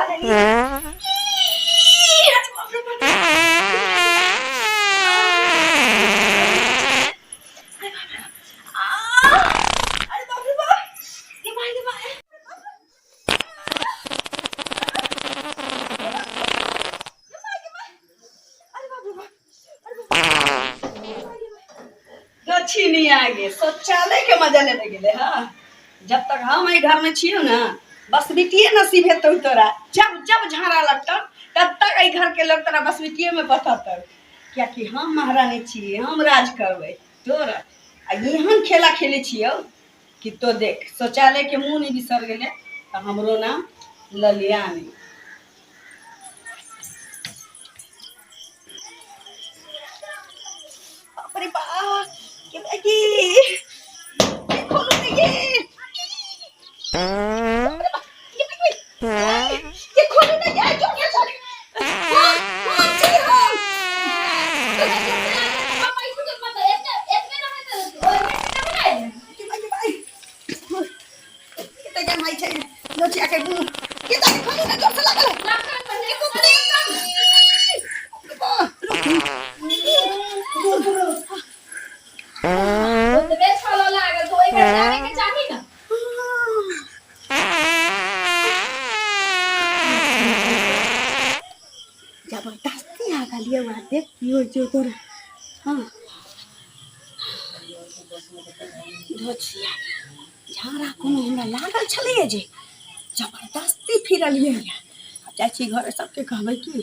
लेली। ई, अरे बाप रे बाप। आ, अरे बाप रे बाप, गे माय गे my. दक्षिणी आगे शौचालय के मजा लेने गेले। हाँ, जब तक हम एहि घर में छियौ ने, बस बिटिए नसीब हेतौ तोरा। जब जब झाड़ा लगतौ तब तक एहि घर के लोग तोरा बस बिटिए में बतौतौ, कियाकि हम महारानी छियै, हम राज करबै तोरा। आ एहन खेला खेलै छियौ कि तो देख, शौचालय के मुँह नहि बिसर गेलै तऽ हमरो नाम ललिया नहि। बाप रे बाप, के की के खोलू ने ये, ये खोलू ने ये, जो ये चल हां हां जी हां। के भाई, के भाई, के भाई छै नोचिया के मुंह के त खोलू ने, जोर से लागल है। ओतबे छलो लागल तऽ ओहि बेर जाबे के चाही ने। जबरदस्ती आ गेलियै। वएह देख की होइ छै तोरा। हाँ धोचिया, झाड़ा कोनो हमरा लागल छलैए जे जबरदस्ती फिरलियै। आब जाइ छी घर, सबके कहबै कि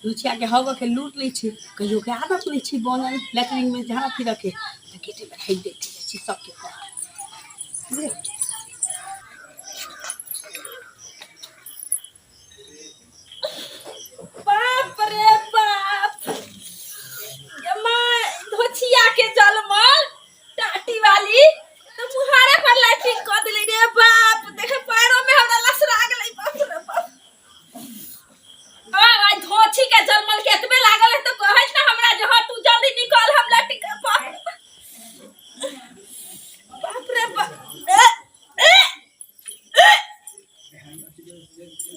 धोचियाके हगऽके लूट लै छै। कहियोके आदत नहि छै बनल लैट्रिनमे झाड़ा फिरऽके, तऽ गेटेपर हगि दैत जाइ छी सबके कहबै। बाप रे बाप, गे माय, धोछिया के जलमल टाटी वाली तो मुहारे पर लाइटिंग कऽ देले रे बाप। देखे, पैरों में हमरा लसरा गेलै। बाप रे बाप। आ भाई, धोछी के जलमल के एतबे लागल है तो कहैत ना हमरा जे हाँ, तू जल्दी निकल, हम लाइटिंग कर। बाप बाप रे बाप, ए, ए, ए।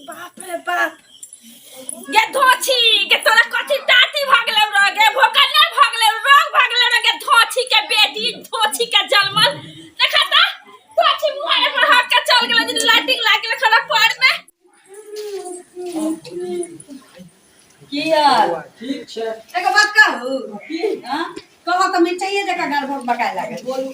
बाप रे बाप, गे धोछी गे, तोरा कथी टाटी भऽ गेलै रे? गे भोकल नहि भऽ गेलै, रंग भऽ गेलै रे? गे धोछी के बेटी, धोछी के जलमल, देखा त धोछी मुहारे पर हक के चल गेलै जे लाइटिंग लागि गेलै खड़ा पर में। की हाल? ठीक छै। एगो बात कहू? की? हाँ? कहऽ तऽ मिरचाइए जकाँ गड़बड़ बकाय लागल। बोलू।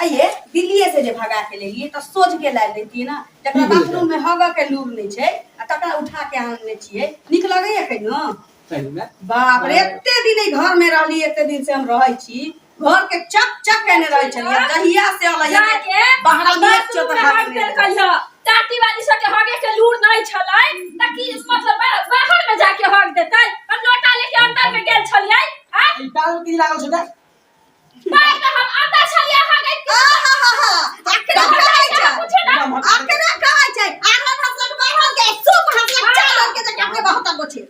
आइये दिल्लीए से जे भगा के लेलिए तऽ सोझ के लाबि दैतियै ने। जकरा की भेल? बाथरूम में हगऽ के लूर नहि छै आ तकरा उठा के आनने छियै, नीक लगैया कहिनो? सही में। बाप रे, एते दिन एहि घर में रहली, एते दिन से हम रहै छी, घर के चक चक केने रहै छलियै। जहिया से अलै जाके बाहर में एक बाथरूम चोट में हाथ हग नहि देलकै ह। टाटी वाली सबके हगे के लूर नहीं छलै त की मतलब बाहर में जाके हग देतै? हम लोटा लेके अंदर में गेल छलियै आ ई पैर में की लागल छै देख। पैर में हम अंदर छलियै हगे। आहाहाहा, अकरा कहै छै। पूछे ना। अकरा कहै छै आरन हसलक बाहर के सुप हसलक चालक के जगह अपने बहुत गोछे।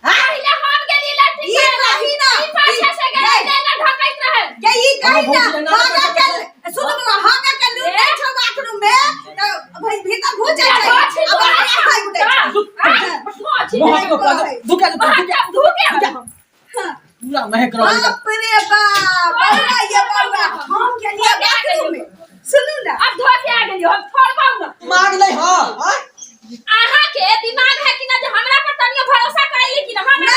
पहिले हम गेली लट्ठी ई कही ना। ई पाछे से गेलै। ई- ना ढकैत रहे। के ई कही ना। हमरा भौजी हागा के सुन बौआ, हागा के लूट नहीं छौ बाथरूम में त भाई भीतर घुस जाइ छै आ बाहर भागि जाइ छै। मोह के पूरा धुके धुके धुके। पूरा महक रहल छै। बाप रे बाप, बौआ ये बौआ, हम गेलियै बाथरूम में, सुनू ना। अब धो के आ गेलियो, हम छोड़बौ ना। मांग ले हां हां। अहाँ के दिमाग है कि ना जे हमरा पर तनियो भरोसा करैली कि ना? हम ना ये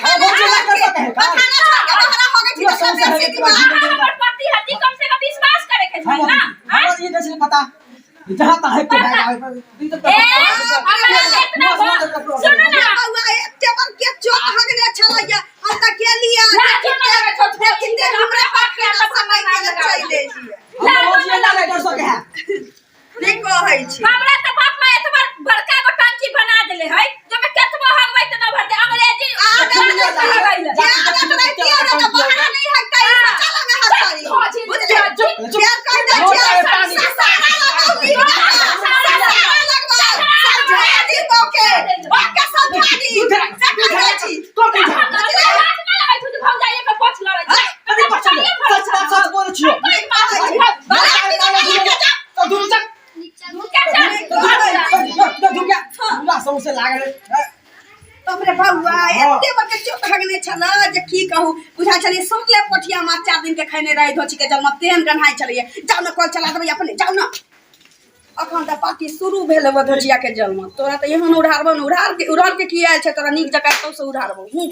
हाँ, भौजी ना कर सके है का? पखाना छोड़ के बाहर हो गई पूरा थी तो समझ सब है से कि पूरा दिमाग जीवन हमर पति हती, कम से कम विश्वास करे के छै ना। हमरा ये कैसे पता जहां तहां के भाग आवे ई तो ए, हमरा इतना सुनो ना। बौआ, एते बड़ के चोट हगने छलैया, हम तऽ गेलियै। लाजो ना लगे छौ, देखिते हमरा पखाना समय के चलि एलियै। हमरा भौजी ना कर सके है। नहि कहै छी। हमरा तऽ बाप माय एतबा बड़का गो टंकी बना देले है जे में केतबो हगबै तऽ न भरतै। अंग्रेजी आदत हगैले। जे आदत रहितियै ने तऽ बाहर नहि हगतै, शौचालय मे हगतै, बुझलियै? फेर कहि दै छियै, ससारा लगाउ, नीक जकाँ ससारा लगबाउ, समझा दिबौ। लागल। तब रे बौआ, हाँ। एते बड़के चोट हगने छल जे की कहू, बुझा छलियै सोचले पोठिया माछ 4 दिन के खैने रहे धोची के जन्म तेहन गन्हाइ छलैए। जाउ ने, कल चला देबै अपने, जाउ ने। अखन तऽ पार्टी शुरू भेल है धोचिया के जन्म। तोरा तऽ एहन उड़ारबो ने, उड़ार के उड़ार के की आयल छै तोरा, नीक जकाँ एतौ से उड़ारबो। हूँ।